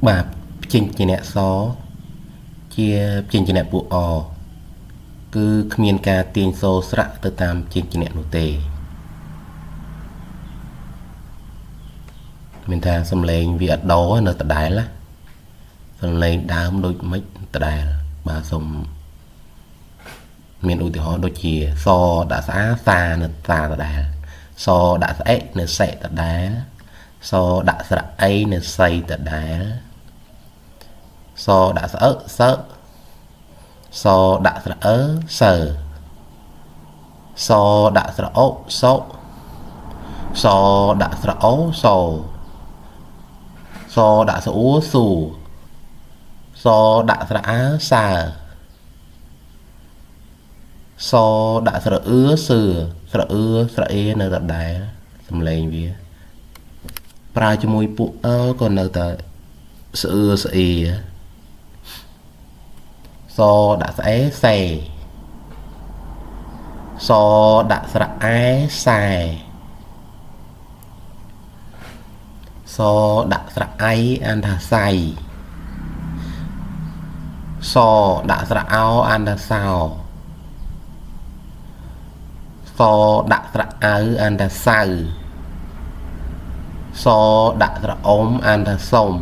បាទព្យញ្ជនៈសជាព្យញ្ជនៈពួកអគឺគ្មានការទាញសូរស្រៈទៅតាមព្យញ្ជនៈនោះទេមានថាសំឡេងវាអត់ដូរនៅដដែលណាសំឡេងដើមដូចមិនដដែលបាទសូមមានឧទាហរណ៍ដូចជាសដាក់ស្អាសានៅសាដដែលសដាក់ស្អិនៅសិដដែលសដាក់ស្រៈអីនៅសីដដែលសដាក់ស្អឹសឹសដាក់ស្រអឺសើសដាក់ស្រអូសុសដាក់ស្រអូសូសដាក់ស្អួស៊ូសដាក់ស្រអើសើសដាក់ស្រអឿសឿស្រអឿស្រអេនៅដដែលសំឡេងវាប្រើជាមួយពួកអក៏នៅតែស្អឿស្អៀសដាក់ស្អេសេសដាក់ស្រអែសែសដាក់ស្រអៃអានថាសៃសដាក់ស្រអោអានថាសោសដាក់ស្រអៅអានថាសៅសដាក់ស្រអមអានថាសុំ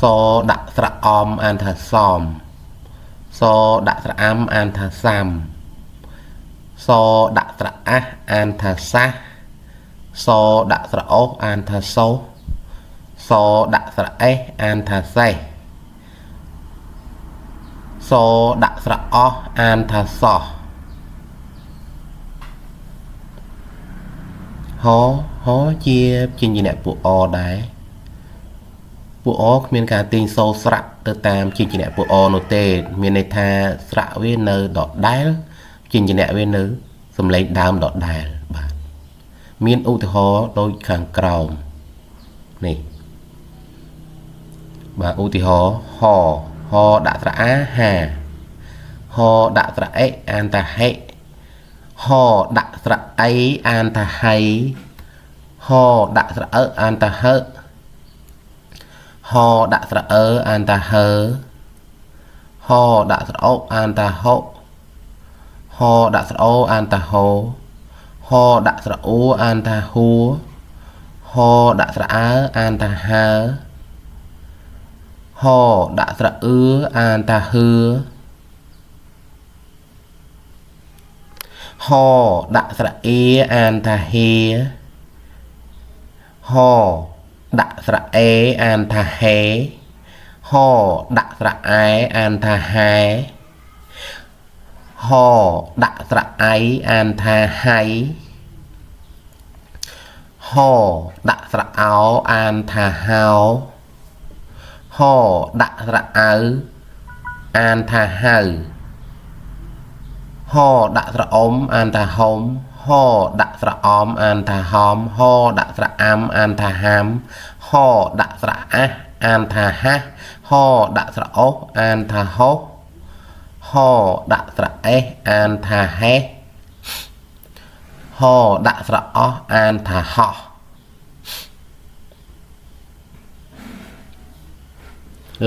សដាក់ស្រអំអានថាសំសដាក់ស្រអាំអានថាសាំសដាក់ស្រអះអានថាសះសដាក់ស្រអូសអានថាសោសដាក់ស្រអេះអានថាសេះសដាក់ស្រអស់អានថាសោះហហជាព្យញ្ជនៈពួកអដែរពួកអគ្មានការទាញសូរស្រៈទៅតាមព្យញ្ជនៈពួកអនោះទេមានន័យថាស្រៈវានៅដដែលព្យញ្ជនៈវានៅសំឡេងដើមដដែលបាទមានឧទាហរណ៍ដូចខាងក្រោមនេះបាទឧទាហរណ៍ហហដាក់ស្រៈអាហាហដាក់ស្រៈអិអានថាហិហដាក់ស្រៈអីអានថាហៃហដាក់ស្រៈអអានថាហឺហដាក់ស្រៈអឺអានថាហឺហដាក់ស្រៈអូអានថាហុហដាក់ស្រៈអូអានថាហោហដាក់ស្រៈអ៊ូអានថាហួហដាក់ស្រៈអើអានថាហើហដាក់ស្រៈអឺអានថាហឺហដាក់ស្រៈអេអានថាហេហដាក់ស្រៈអេអានថាហេហដាក់ស្រៈអែអានថាហែហដាក់ស្រៈអៃអានថាហៃហដាក់ស្រៈអោអានថាហោហដាក់ស្រៈអៅអានថាហៅហដាក់ស្រៈអុំអានថាហុំហដាក់ស្រៈអំអានថាហំហដាក់ស្រៈអាំអានថាហាំហដាក់ស្រៈអះអានថាហាស់ហដាក់ស្រៈអូសអានថាហោសហដាក់ស្រៈអេះអានថាហេះហដាក់ស្រៈអស់អានថាហោះ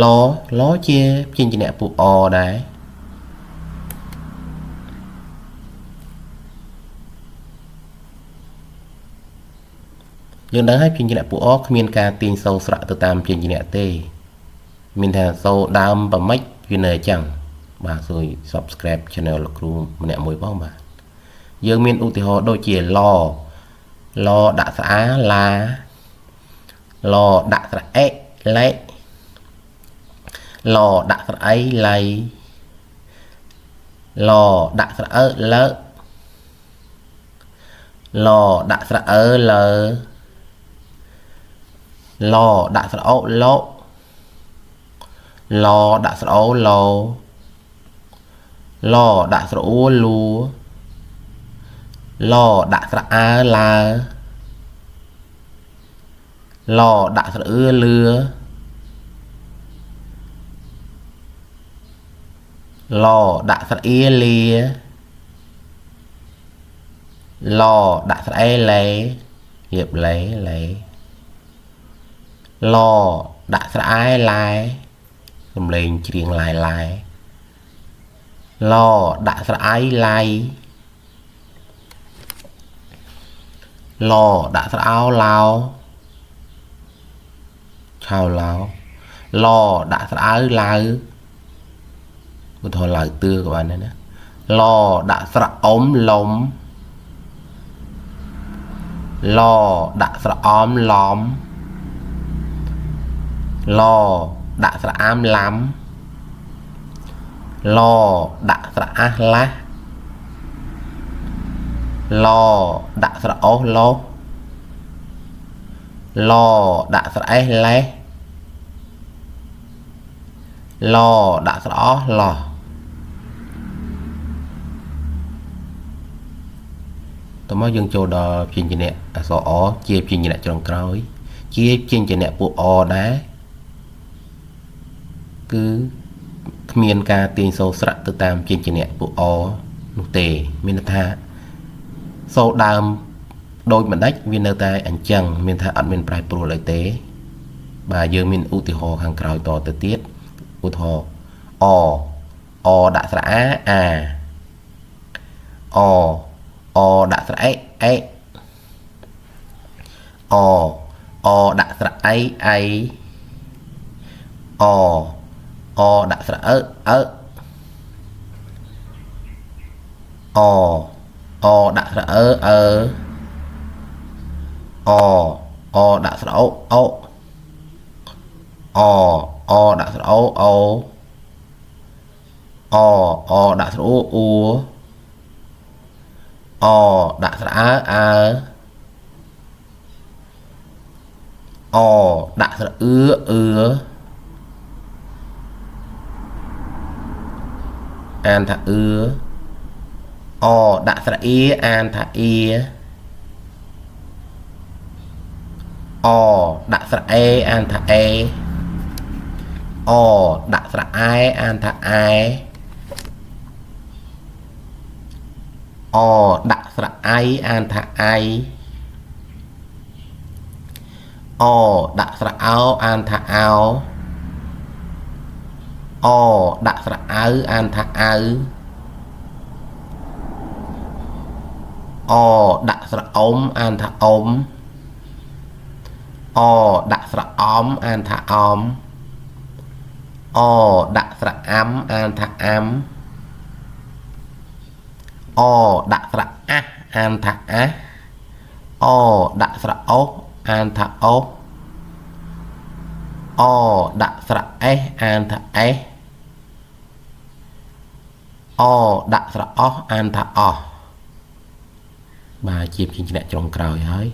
លលជាព្យញ្ជនៈពួកអដែរយើងដឹងហើយព្យញ្ជនៈពួកអគ្មានការទាញសូរស្រៈទៅតាមព្យញ្ជនៈទេមានថាសូរដើមប្រមិចវានៅអញ្ចឹងបាទជួយ Subscribe Channel លោកគ្រូម្នាក់មួយផងបាទយើងមានឧទាហរណ៍ដូចជាលលដាក់ស្អាឡាលដាក់ស្រៈអិលេលដាក់ស្រអីឡៃលដាក់ស្រអឺលើលដាក់ស្រអឺលើលដាក់ស្រអូលោលដាក់ស្រអូឡោលដាក់ស្រអួលូលដាក់ស្រអើឡាលដាក់ស្រអឺលឿលដាក់ស្រអៀលាលដាក់ស្រអេលេរៀបលេលេ ឡដាក់ស្រៈអែឡែសំឡេងច្រៀងឡែឡែឡដាក់ស្រៈអៃឡៃឡដាក់ស្រៈអោឡោឆៅឡោឡដាក់ស្រៈអៅឡៅឧទាហរណ៍ឡៅទឿក៏បានដែរណាឡដាក់ស្រៈអុំលំឡដាក់ស្រៈអមឡំឡដាក់ស្រៈអាមឡាំឡដាក់ស្រៈអាសឡាស់ឡដាក់ស្រៈអូសឡោឡដាក់ស្រៈអេសលេសឡដាក់ស្រៈអស់ឡោះតមកយើងចូលដល់ព្យញ្ជនៈអក្សរអជាព្យញ្ជនៈចុងក្រោយជាព្យញ្ជនៈពួកអដែរគឺគ្មានការទាញសូរស្រៈទៅតាមព្យញ្ជនៈពួកអនោះទេមានន័យថាសូរដើមដូចម្ដេចវានៅតែអញ្ចឹងមានថាអត់មានប្រែប្រួលអីទេបាទយើងមានឧទាហរណ៍ខាងក្រោយតទៅទៀតឧទាហរណ៍អអដាក់ស្រៈអាអាអអដាក់ស្រៈអេអេអអដាក់ស្រៈអៃអៃអអដាក់ស្រៈអឺអឺអអដាក់ស្រៈអឺអឺអអដាក់ស្រៈអូអូអអដាក់ស្រៈអូអូអអដាក់ស្រៈអ៊ូអ៊ូអដាក់ស្រៈអើអើអដាក់ស្រៈអឺអឺអានថាអឺអដាក់ស្រៈអ៊ីអានថាអ៊ីអដាក់ស្រៈអេអានថាអេអដាក់ស្រៈអែអានថាអែអដាក់ស្រៈអៃអានថាអៃអដាក់ស្រៈអោអានថាអោអដាក់ស្រៈអៅអានថាអៅអដាក់ស្រៈអុំអានថាអុំអដាក់ស្រៈអំអានថាអំអដាក់ស្រៈអាំអានថាអាំអដាក់ស្រៈអាស់អានថាអាស់អដាក់ស្រៈអូសអានថាអូសអដាក់ស្រៈអេសអានថាអេសអដាក់ស្រៈអស់អានថាអស់បាទជាព្យញ្ជនៈចុងក្រោយហើយ